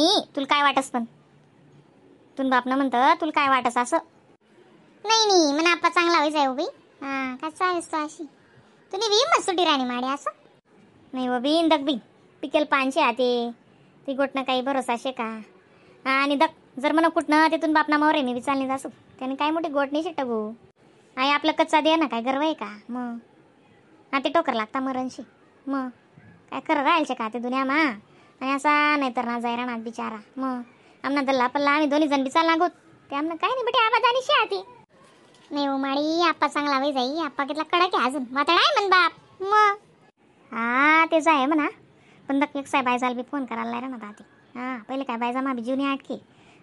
नाही तुला काय वाटस पण तुन बापनं म्हणतं तुला काय वाटस असं. नाही नाही म्हणा आप्पा चांगला होई जाय बाई. हां काय चालेस तू अशी तुम्ही बी मस्त सुटी राणी माडी असं. नाही हो बिन दग बी पिकेल पानशे आते ती गोटनं काही भरोसा शे का. आणि दग जर म्हणा कुठनं तिथून बापना मोरे मी बी चालणी जासू त्याने काय मोठी गोट नाही शिटगू आई आपलं कच्चा दे ना काय गर्व आहे का मग. हा ते टोकर लागता मरणशी मग काय खरं राहायचे का ते दुनिया मा आणि असा नाही तर ना जाय राहणार बिचारा मग. आमना दल्ला पल्ला आम्ही दोन्ही जण बी चालना गोत ते आमना काय नाही बेटे आबाद आणि शे आती. नाही हो माडी आप्पा चांगला होई जाई आप्पा कितला कडक आहे अजून वातड आहे म्हण बाप मग. हा तेच आहे म्हणा पण दक एक साहेब बायजाला बी फोन करायला लागला ना आधी. हां पहिले काय बायजा मा बी जीवनी आटकी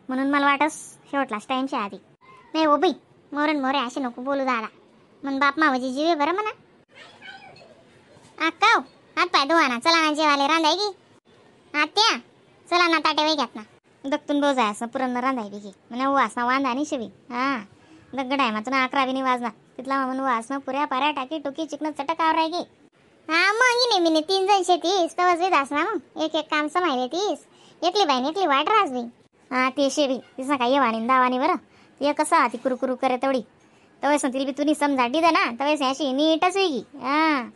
म्हणून मला वाटस शेवटलाच टाईमच्या आधी. नाही हो बाई मोरण मोरे असे नको बोलू दादा म्हण बाप मावाजी जीव आहे बरं म्हणा. अक्का हो, हात पाय धुवा ना चला ना जेवाले रांधाय की आत्या चला ना ताटे वै घ्यात ना. दत्तून भाऊ जाय असं पुरण रांधाय बी की म्हणे वासना वांदा नाही शिवी. हां दगड आहे मात्र 11 बी नाही वाजणार तिथला म्हणून वासना पुऱ्या पाऱ्या टाकी टोकी चिकन चटक आवराय की. हा मग इने मिने 3 जण शेतीस तवच बी ना मग एक एक काम समायले तीस एकली बाई एकली वाट रास बाई. हा ते शेवी तिसं काय येवानी दावानी बरं ते कसं ती कुरुकुरु करे तेवढी तवस तिला बी तुम्ही समजा दे ना तवस अशी नीटच होई. हां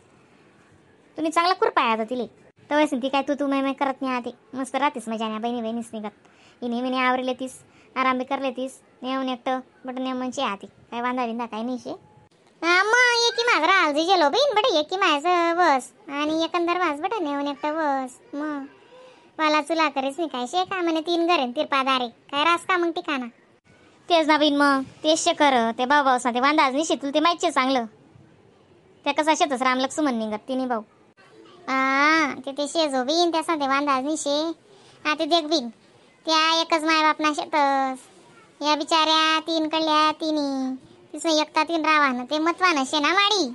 तुम्ही चांगला कुरपाय आता तिले तवस ती काय तू तू मैं करत नाही आते मस्त राहतेस मजाने बहिणी बहिणीच निघत इने मिने आवरले तीस आराम बी करले तीस नेऊन एकटं बट नेम म्हणजे आती काय वांदा बिंदा काय नाही शे. हा मग एकी माझ राहाल गेलो बहीण बट एकी माझं बस आणि एकंदर माझ बट नेऊन एकटं बस मग मला चुला करीस नाही काय शे का म्हणे 3 घरे तिरपादारे काय रास का मग ठिकाणा. तेच ना बहीण मग तेच शे कर ते भाऊ भाऊ ते वांदाज नाही तुला ते माहिती चांगलं त्या कसं शेतच राम लक्ष्मण निघत तिन्ही भाऊ. हा ते ते शेजो बीन त्या ते वांदाज नाही शे. हा ते देख बीन त्या एकच मायबापना शेतस या बिचाऱ्या 3 कडल्या तिन्ही तिसं एकता 3 रावा ना ते मतवान शे ना माडी.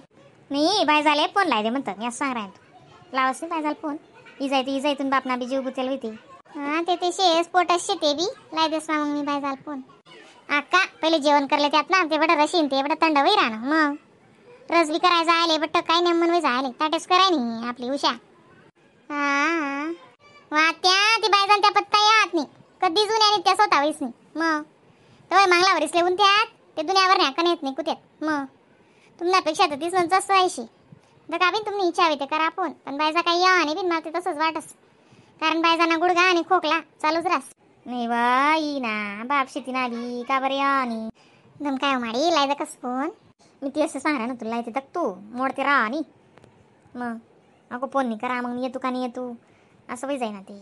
नाही बाय झाले फोन लाय दे म्हणतात या सांग राय तू लावस नाही बाय झालं फोन इजाय ते इजायतून बापना बी जीव गुतेल होती. हा ते ते शेस पोटस शे ते बी लाय देस ना मग मी बाय झालं फोन. अक्का पहिले जेवण करले त्यात ना ते बट रशीन ते बट थंड होई राहणं मग रस बी करायचा आले बट काय नाही म्हणून आले ताटेच कराय नाही आपली उषा. हा वा त्या ती बायजान त्या पत्ता यात नाही कधी जुन्या आणि त्या स्वतः वहीस नाही मग तवय मागला वरीस लेऊन त्यात ते दुनियावर नाही का येत नाही कुठेत मग तुमच्यापेक्षा तर तीच जास्त व्हायशी तर का बिन तुम्ही इच्छा ते करा फोन पण बायजा काही या आणि बिन मला ते तसंच वाटस कारण बायजाना गुडघा आणि खोकला चालूच रास. नाही बा ई ना बाप शेती ना बी का बरं या आणि दम काय हो माडी लायदा कस फोन. मी ती असं सांग ना तुला लायते तक तू मोडते राहा आणि मग अगो फोन नाही करा मग येतो का नाही येतो असं वय जाई ना ते.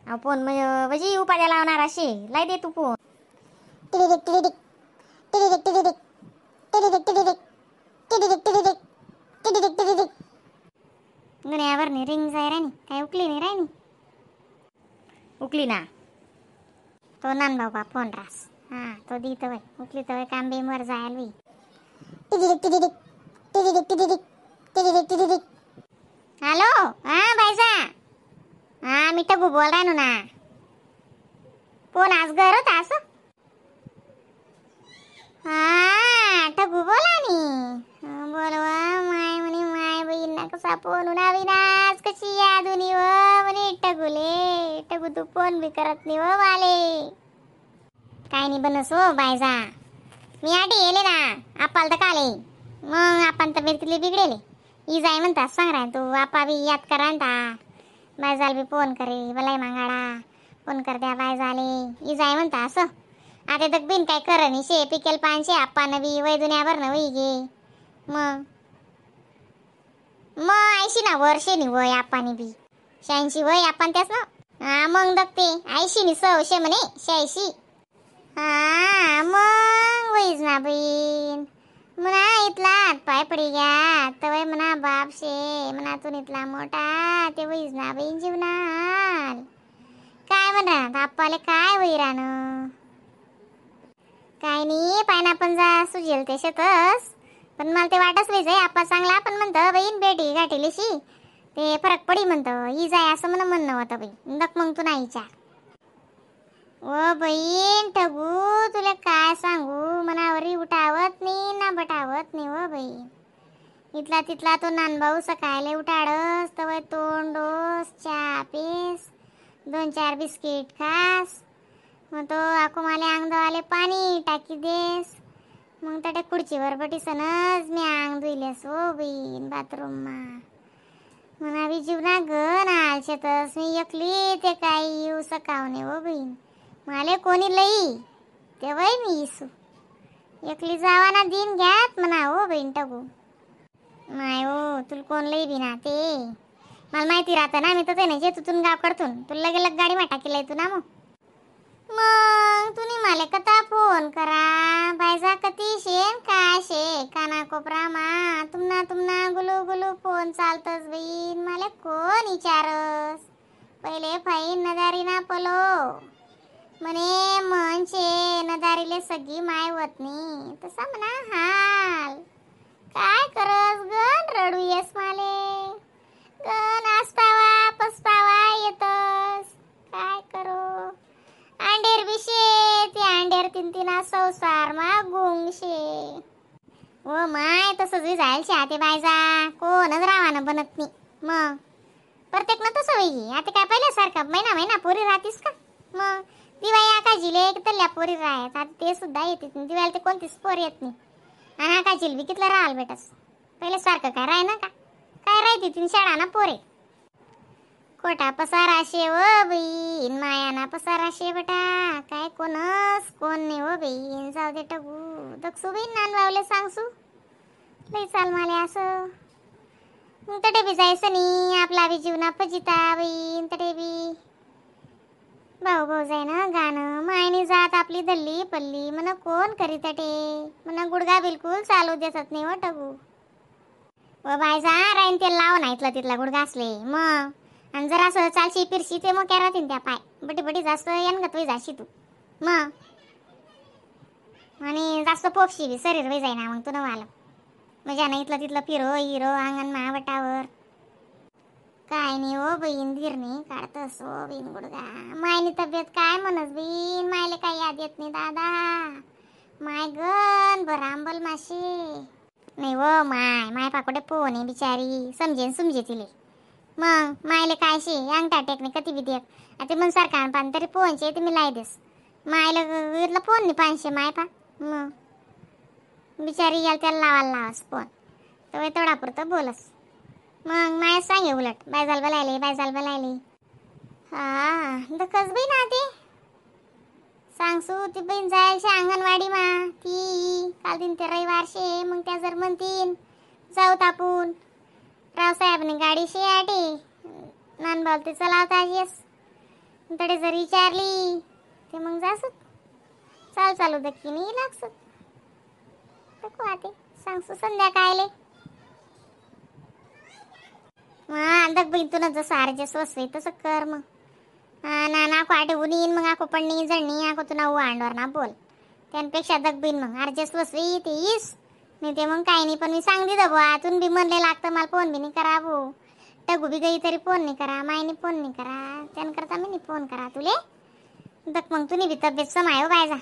अहो फोन मग वजी उपाध्या लावणार असे लाय दे तू फोन. दुनियावर नाही रिंग जाय राणी काय उकली नाही राणी. उकली ना तो नान भाऊ बा फोन रास. हा तो दी तवय उकली तवय काम बी मर जायला बी. हॅलो हा बायजा हा मी टगू बोल राहिलो ना फोन आज घर होता असं. हा टगू बोला नी बोलवा माय म्हणे माय बहीण कसा फोन विनास कशी यादुनी व म्हणे टगुले टगू तू फोन बी करत नाही व माले. काय नाही बनस हो बायजा मी आठी येले ना आपाल तर काले मग आपण तब्येत किती बिघडेले ई जाय म्हणता सांग राय तू आपा बी याद करा म्हणता बायजाला बी फोन करे बलाई मांगाडा फोन कर द्या बायजाले ई जाय म्हणता असं. आता तर बिन काय कर नाही शे पिकेल पानशे आप्पा नवी वय दुनियाभर नवी गे मग मग ऐशी ना वर्षे नि वय आप्पानी बी 86 वय आपण त्याच ना. हा मग दगते ऐशी नि सवशे म्हणे 86. हा मग वहीच ना बहीण म्हणा इथला पाय पडी घ्या तवय म्हणा बाप शे म्हणा तू इथला मोठा ते वहीच ना बहीण जीवनाल काय म्हणा आप्पाले काय वही राहणं काय नाही पायना पण जा सुजेल ते शेतस पण मला ते वाटच नाही जाय आप्पा चांगला पण म्हणतं बहीण बेटी गाठीलीशी ते फरक पडी म्हणतं ही जाय असं म्हणून म्हणणं होतं बाई दक मग तू नाही विचार. ओ बहीण ठगू तुला काय सांगू मनावरी उठावत नाही ना बटावत नाही व बहीण इथला तिथला तो नानभाऊ सकाळले उठाडस तवय तोंडोस चहा पीस 2-4 biscuit खास मग तो आको माले अंग धुवाले पाणी टाकी देस मग तटे खुर्चीवर बटी सनज मी अंग धुईलेस हो बहीण बाथरूम मा म्हणा बी जीवना गण आलशेतस मी एकली ते काही येऊ सकावणे हो बहीण माले कोणी लई तेव्हाही मी इसू एकली जावा ना दिन घ्यात म्हणा हो बहीण टाकू नाही हो तुला कोण लई बी ना ते मला माहिती राहतं ना मी तर ते नाही जे तुतून गाव कडतून तुला लगे लग गाडी मा टाकीला येतो ना मग मग तुम्ही मला कथा फोन करा बायजा कती शेन काय शे काना कोपरा मा तुमना तुमना गुलू गुलू फोन चालतस बहीण मला कोण विचारस पहिले फाईन नदारी ना पलो म्हणे मनशे नदारीले सगळी माय वतनी तसा म्हणा हाल काय करस गण रडू येस माले गण आसपावा पसपावा येतस काय करू अंडेर बिशे ते अंडेर तीन तीन संसार मा गुंगशे ओ my तसंच बी जाईल शे बायजा कोणच रावानं बनत नाही मग प्रत्येक ना तसं होई आता काय पहिल्यासारखा महिना महिना पोरी राहतीस का मग दिवाळी आका जिले तल्या पोरी राहत आता ते सुद्धा येते दिवाळी ते कोणतीच पोर येत नाही आणि आका जिल बी कितलं राहाल बेटास पहिले सारखं काय राह ना का काय राहते तीन शाळा ना पोरे खोटा पसारा शे व बहीण माया ना पसारा शे बेटा काय कोणच कोण नाही हो बहीण जाऊ दे टगू दक्षू बहीण नान बावले सांगसू लई चाल माले असं मग तटे बी जायचं नाही आपला बी जीवना फजिता बहीण तटे बी भाऊ भाऊ जाय ना गाणं मायनी जात आपली दल्ली पल्ली म्हणा कोण करीत टे म्हणा गुडगा बिलकुल चालू देतात नाही हो टगू व बायजा राहीन ते लाव ना इथला तिथला गुडगा असले मग आणि जर असं चालशी पिरशी ते मग राहतील त्या पाय बटी बटी जास्त यनगत वय जाशी तू मग आणि जास्त पोपशी बी शरीर वय जाईना मग तू न आलं मजा ना इथलं तिथलं फिरो हिरो अंगण महावटावर काय नाही हो बहीण धीर नाही काढतस हो बहीण गुडगा मायनी तब्येत काय म्हणस बहीण मायले काय याद येत नाही दादा माय गण बरं आंबल माशी नाही हो माय माय पाकोडे फोन आहे बिचारी समजेन समजे तिले मग मायले काय शे अंगठा टेकणे कधी बी देत आता मग सारखा पान तरी फोनचे ते मी लाई देस मायला इथला फोन नाही पानशे माय पा मग बिचारी याला त्याला लावायला लावास फोन तर तेवढा पुरतं बोलस मग माय सांगे उलट बायजाल बलायले बायजाल बलायले हा दखस बी ना ते सांगसू ती बहीण जायची अंगणवाडी मा ती काल दिन ते रविवार शे मग त्या जर म्हणतीन जाऊ तापून रावसाहेबने गाडी शे आटे नानबाल ते चलावता येस तडे जर विचारली ते मग जासत चाल चालू दक्की नाही लागसत नको आते सांगसू संध्याकाळले मग दग बहीण तुला जसं आरजे स्वस्वी तसं कर मग हा ना नाको आटे ऊन येईन मग आको पडणी जळणी आको तुला ऊ अंडवर ना बोल त्यांपेक्षा दग बहीण मग आरजे स्वस्वी ते येस नाही ते मग काही नाही पण मी सांग दिलं बुवा तुन बी म्हणले लागतं मला फोन बी नाही करा भाऊ टगू बी गई तरी फोन नाही करा मायनी फोन नाही करा त्यांकरता मी नाही फोन करा तुले दक मग तुम्ही बी तब्येत समाय हो बायजा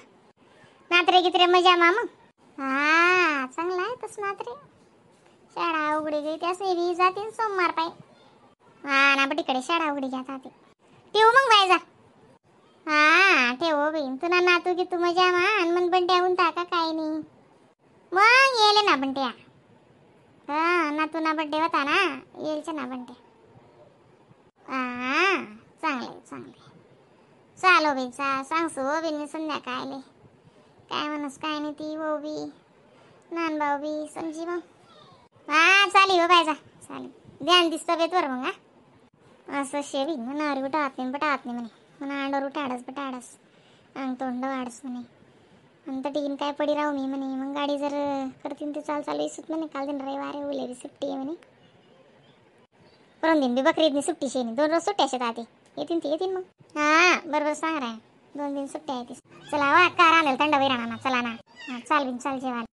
नात्रे गित्रे मजा मा मग हा चांगला आहे तसं नात्रे शाळा उघडी गई त्यास बी जातील सोमवार पाय हा ना बटीकडे शाळा उघडी घ्या ते ठेवू मग बायजा हा ठेव हो बहीण तुला नातू की तू मजा मा आणि मग बंड्या उंता का काय नाही मग येले ना बंट्या हा नातू ना बड्डे होता ना येलचे ना बंट्या हा चांगलं चांगलं चालो बी चा सांगसू हो बिन मी संध्याकाळले काय म्हणस काय नाही ती हो बी नान भाऊ बी समजी मग हा चालेल हो बायजा चालेल ध्यान दिस तब्येतवर मग हा असं शेवी म्हणा अरे उठात नाही बटात नाही म्हणे म्हणा अंडवर उठाडस बटाडस अंग तोंड वाढस म्हणे आणि टीन काय पडी राहू मी म्हणे मग गाडी जर करतीन ते चाल चालू इसत म्हणे काल दिन रविवार आहे उले बी सुट्टी आहे म्हणे परम दिन बी बकरी ईदनी सुट्टी शेनी 2 रोज सुट्ट्या शेत आते येतीन ते येतीन मग हा बरोबर सांग राय 2 दिन सुट्ट्या येतीस चला वा का राहणार थंड वैराणा ना चला ना हा चाल बिन चाल जेवायला.